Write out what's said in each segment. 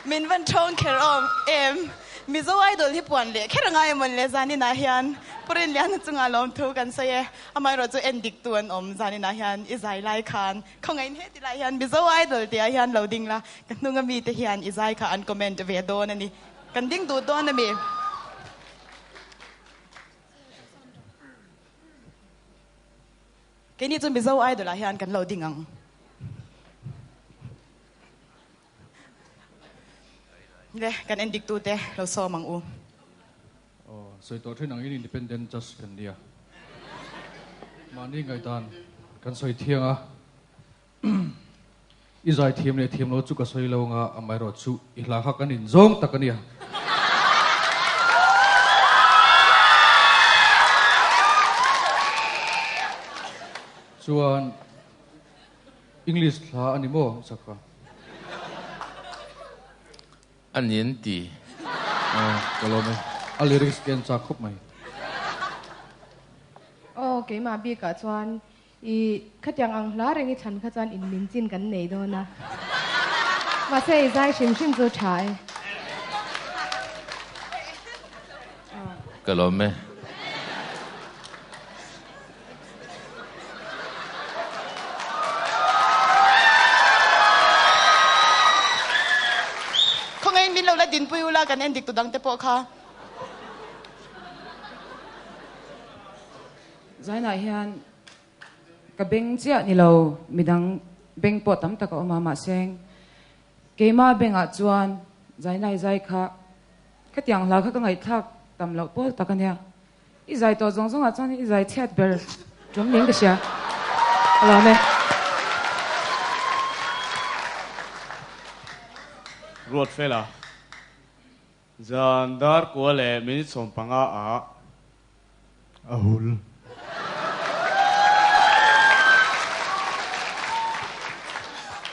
Min van ṭhawng kher awm em? Mizo Idol hi puan leh kher a ngai emawn le zaninah hian Pu Rinliana chungah lawmthu kan sawi e. Amaherawhchu en diktu an awm zaninah hian i zai lai khan khawngaihin heti lai hian Mizo Idol tih ah hian lo ding la, ka hnunga mite hian i zai kha an comment ve dawn a ni. Kan ding duh dawn a mi? Keini chu Mizo Idol ah hian kan lo ding ang. Le, kan en dik tute lo sawm ang u. Aw, sawi tawh thin angin independent judge kan nia. Mahni ngaihdan kan sawi thiang a. I zai thiam leh thiam lo chu ka sawi lo anga, amaherawhchu i hla kha kan inzawng tak a nia. Chuan English hla a ni maw saka? A ni an ti. Aw, ka lawm e. A lyrics ka en chak khawp mai. Aw, keimah bikah chuan I khatiang ang hla reng i thlan kha chuan in min chin kan nei dawn a. Mahse i zai hrim hrim chu tha e. Ka lawm e. Khawngaih in min lo la dinpui ula kan en dik tu dang te pawh kha. Zainah hian ka beng chiah ni lo, midang beng pawh tam tak a awm a, mahse keimah bengah chuan Zainai zai kha khatiang hla kha ka ngaihthlak tam loh pawl tak a nia. I zai tawh zawng zawngah chuan i zai chhiat ber ṭawm niin ka hria. Ka lawm e. Ruatfela. Zan dar kua leh minute 15 ah a hul.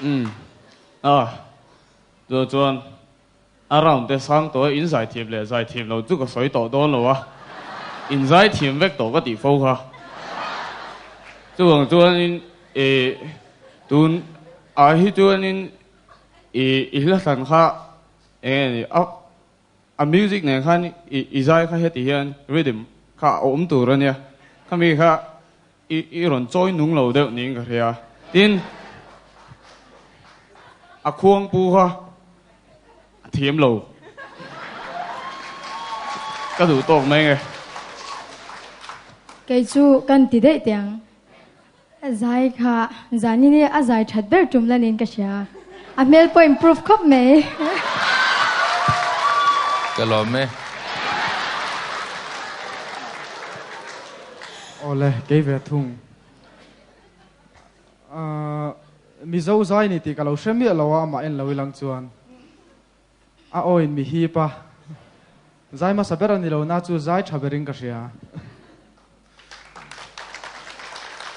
Umm ah chu chuan a round te sang tawh e in zaithiam leh zaithiam lo chu ka sawi tawh dawn lo a, in zaithiam vek tawh ka tih fo kha. Chuvang chuanin ih tun ah hi chuanin ih i hla thlan kha Eng nge ni a a music nen khan i i zai kha heti hian rhythm kha a awm tur a nia khami kha i i rawn chawi nung lo deuh niin ka hria tin a khuang pu kha a thiam lo ka duh tawk mai nge. Kei chu kan ti daih teh ang. Zai kha zanin hi a zai that ber tum lanin ka hria. A hmel pawh improve khawp mai. Ka lawm e. Awle, kei ve thung. Ahh Mizo zai ni tih ka lo hre miah lo a, amah en lo ilang chuan a aw in mi hip a. Zai hmasa ber a ni lo na chu zai tha berin ka hria.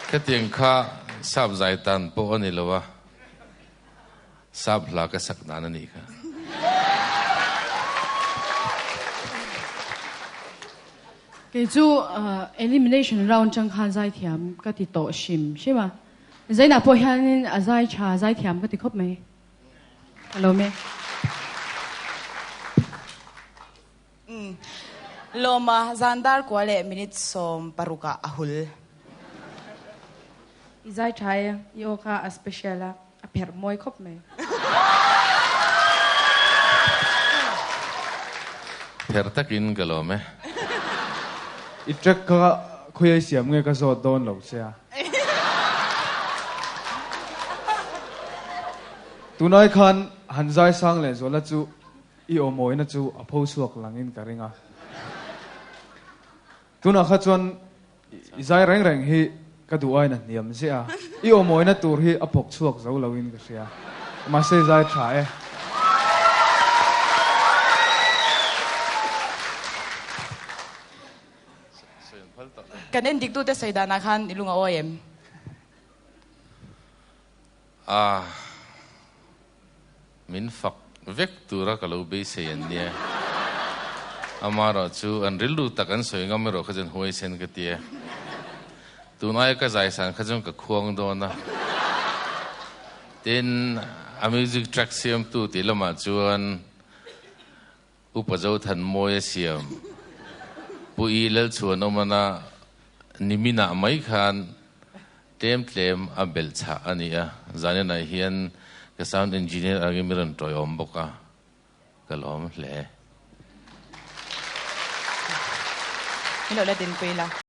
Khatiang kha sap zai tan pawh a ni lo a, sap hla ka sak nan a nih kha. Kei chu elimination round chang khan zai thiam ka ti tawh hrim hrim a, Zainah pawh hianin a zai tha zai thiam ka ti khawp mai. Ka lawm e. Lawma zan dar kua leh minute 16 ah a hul. I zai tha e, i aw kha a special a, a pherh mawi khawp mai. Pherh takin ka lawm e. I track kha khawiai siam nge ka zawt dawn lo che a. Tunai khan han zai sang leh zuala chu I aw mawina chu a pho chhuak langin ka ring a. Tunah kha chuan i zai reng reng hi ka duh aiin a hniam ziah a. I aw mawina tur hi a phawk chhuak zo loin ka hria. Mahse i zai tha e. Kan en diktute sawi danah khan i lung a awi em? A. Min fak vek tura ka lo beisei an nia. Amaherawh chu an rilru tak an sawi ngam erawh kha chuan huaisen ka ti e. Tun aia ka zaisan kha chuan ka khuang dawn a. Tin, A music track siamtu tih lamah chuan Upa Zothanmawia siam Pu I Lalchhuanawmana niminah mai khan tlem tlem a belh chhah a ni a. Zaninah hian ka sound engineer angin mi rawn tawiawm bawk a, ka lawm hle. Min lo la dinpui la.